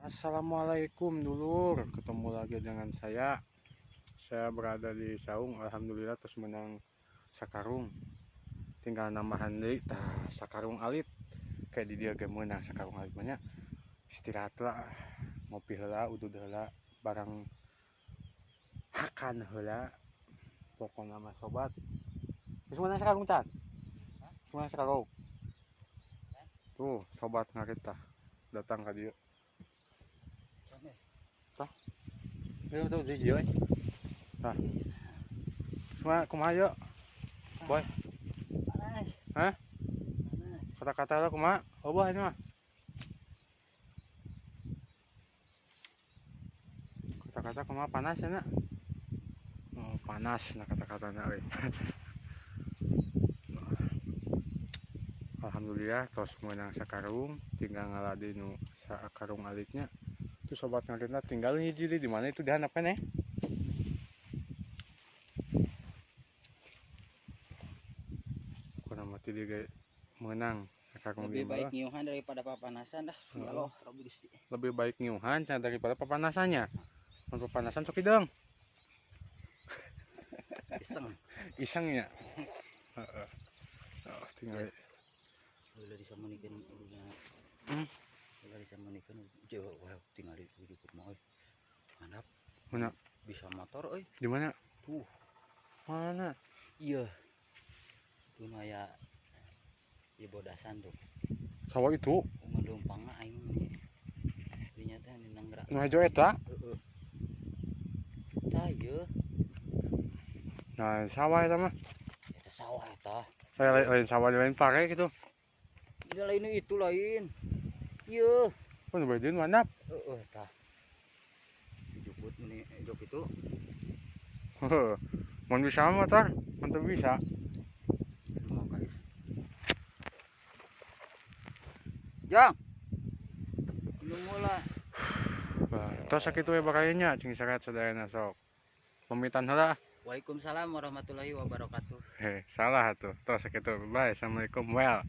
Assalamualaikum dulur, ketemu lagi dengan saya. Saya berada di saung, alhamdulillah terus menang sakarung. Tinggal nambahan deui tah sakarung alit. Kayak di dia ge meunang sakarung alit mah nya. Istirahat lah, ngopi heula, udud heula, barang hakan heula. Pokokna mah sobat. Geus meunang sakarung can? Geus meunang sakarung. Tuh, sobat ngarit tah datang ka dieu. Tah. Ayo tuh di dieu. Tah. Semua kumaha yuk? Boy. Panas. Hah? Panas. Kata-kata lo kumaha? Oh, ini mah. Kata-kata kumaha panas ya, nak? Oh, panas nah kata-katana euy. Alhamdulillah tos meunang sakarung, tinggal ngaladi nu sakarung alitnya. Itu sobat ngaritna tinggal hiji di mana itu dihandap keneh. Kurang mati dia ge meunang sakarung. Lebih baik ngiuhan daripada papanasan dah. Ya Allah, Rabbi Gusti. Lebih baik ngiuhan daripada papanasannya. Mun papanasan sok hidung. Iseng. Iseng ya. Heeh. Oh, tinggal. Ulah disamunikeun ulah. Ulah disamunikeun jauh wah tinggal di jukut mah euy. Handap. Mana? Bisa motor euy. Di mana? Tuh. Mana? Iya. Tuh aya di bodasan tuh. Sawah itu? Ngalumpangna aing nih. Dinya teh nanggra. Nu hejo eta? Heeh. Tah ieu. Nah, sawah eta mah. Eta sawah eta. Lain sawah lain pare gitu. Ini lain itu lain. Iya. Oh, nu bae handap. Heeh, tah. Dijuput ini jok itu. Heeh. Mun bisa motor, mun teu bisa. Mau guys. Jang. Belum mulai. Bah, tos sakitu we bakayanya cing sarehat sadayana sok. Pamitan heula. Waalaikumsalam warahmatullahi wabarakatuh. Heh, salah atuh. Tos sakitu. Bye. Assalamualaikum. Well.